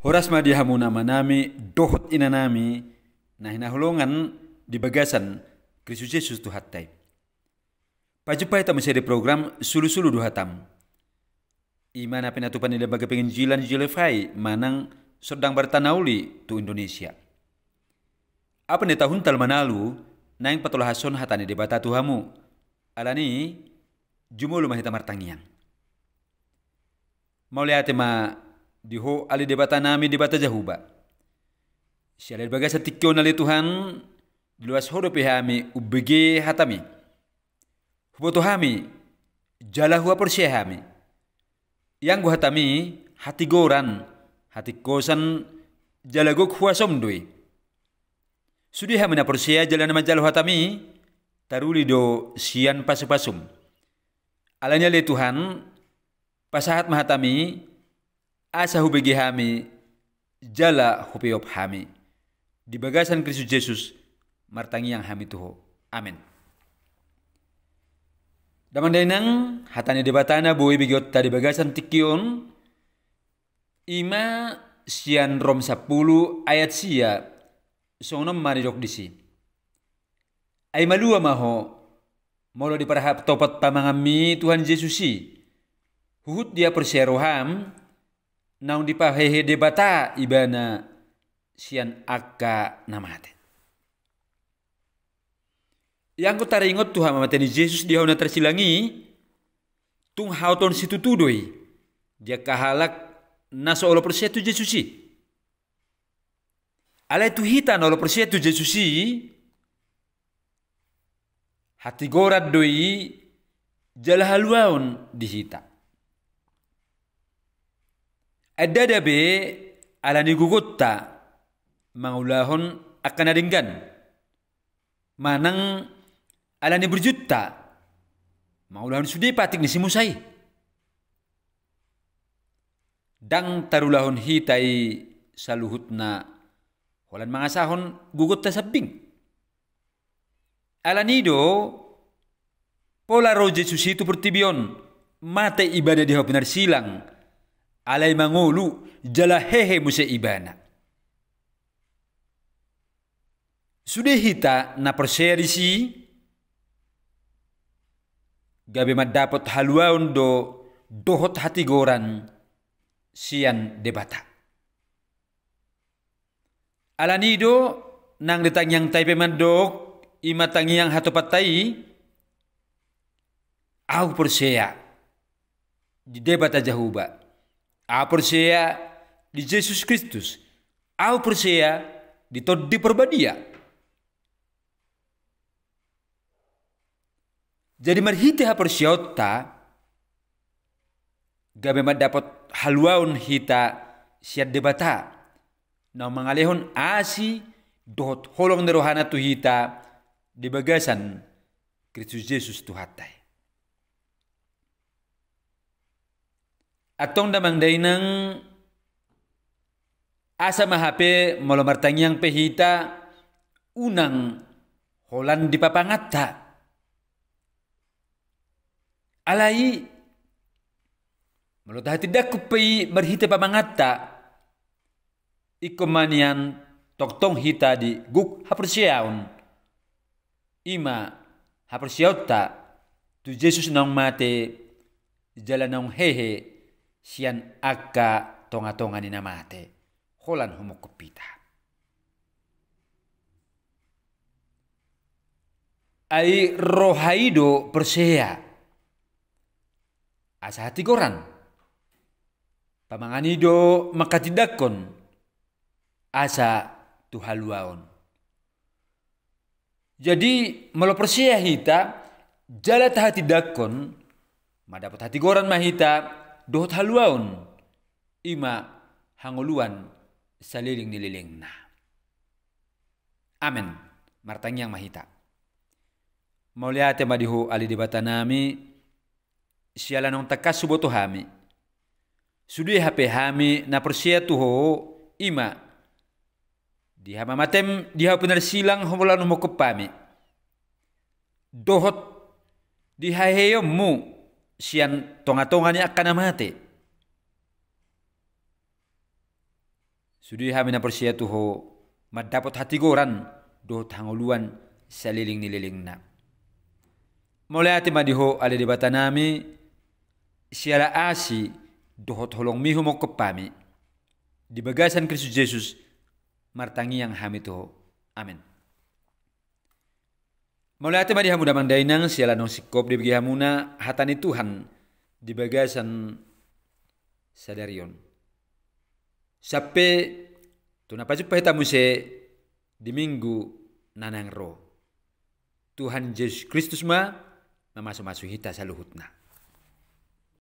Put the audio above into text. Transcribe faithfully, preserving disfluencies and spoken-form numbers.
Horas ma di hamu amanami dohot inanami na hinaholongan di bagasan Kristus Jesus Tuhanta i. Pajumpa hita muse di program Sulusulu do Hatam, i ma na pinatupa ni Lembaga Penginjilan J L F I manang Sondang Barita na Uli tu Indonesia. Ape ni tahun talu manalu naeng patolhashon hata ni Debata tu hamu. Alani i, jumolo ma hita martangiang. Mauliate ma di Ho ale Debatanami, Debata Jahowa. Siala di bagasan tingki on ale Tuhan, diloas Ho dope hami umbege hataMi. Huboto hami, jala huhaporseai hami. Ianggo hataMi hatigoran, hatingkosan, jala gok huasoM do i. Sude hami na porsea jala na manjalo hataMi, taruli do sian pasupasuM. Alani i ale Tuhan, pasahat ma hataMi, asa hubege hami, jala hupeop hami. Di bagasan Kristus Jesus, martangiang hami tu Ho. Amen. Damang dainang, hata ni Debata na boi begeonta di bagasan tingki on, i ma sian Rom sampulu ayat sia, songon on ma didok disi. Ai malua ma ho, molo diparhatopot pamanganmi Tuhan Jesus i, huhut dia porsea roham, naung dipahehe Debata Ibana sian angka na mate. Ianggo taringot tu hamamate ni Jesus di hau na tarsilang i, tung haotoon situtu do i di angka halak na so olo porsea tu Jesus i. Alai tu hita na olo porsea tu Jesus i, hatigoran do i jala haluaon di hita. Ai ndada be alani gogonta mangulahon angka na denggan, manang alani burjuta mangulahon sude patik ni si Musa i. Ndang tarulahon hita i saluhutna holan mangasahon gogonta sambing. Alani i do, pola ro Jesus i tu portibi on, mate Ibana di hau pinarsilang, alai mangolu jala hehe muse Ibana. Sude hita na porsea disi, gabe mandapot haluaon do dohot hatigoran sian Debata. Alani i do, nang di tangiangta i pe mandok, i ma tangiang hatopanta i, au porsea di Debata Jahowa. Au porsea di Jesus Kristus. Au porsea di Tondi Porbadia. Jadi marhite haporseaonta, gabe mandapot haluaon hita sian Debata, naung mangalehon asi dohot holong ni rohana tu hita di bagasan Kristus Jesus Tuhanta i. Antong damang dainang, asa ma hape molo martangiang pe hita, unang holan di pamanganta. Alai, molo tahatindangkon pe i marhite pamanganta, ingkon ma nian tongtong hita di gok haporseaon, i ma haporseaonta tu Jesus naung mate jala naung hehe sian angka tongatonga ni na mate, holan humongkop hita. Ai roha i do porsea, asa hatigoran. Pamangan i do manghatindangkon, asa tu haluaon. Jadi, molo porsea hita, jala tahatindangkon, mandapot hatigoran ma hita dohot haluaon, i ma hangoluan saleleng ni lelengna. Amen. Martangiang ma hita. Mauliate ma di Ho ale Debatanami, siala naung tangkas huboto hami. Sude hape hami na porsea tu Ho, i ma di hamamatem di hau pinarsilang holan humongkop hami, dohot di haheheonMu sian tongatonga ni angka na mate. Sude hami na porsea tu Ho mandapot hatigoran dohot hangoluan saleleng ni lelengna. Mauliate ma di Ho ale Debata nami, siala asi dohot holongmi humongkop hami. Di bagasan Kristus Jesus martangiang hami tu Ho. Amen. Mauliate ma di hamu damang dainang, siala naung singkop dibege hamuna hata ni Tuhan di bagasan sadari on. Sampe tu na pajumpang hita muse di minggu na naeng ro. Tuhan Jesus Kristus ma mamasumasu hita saluhutna.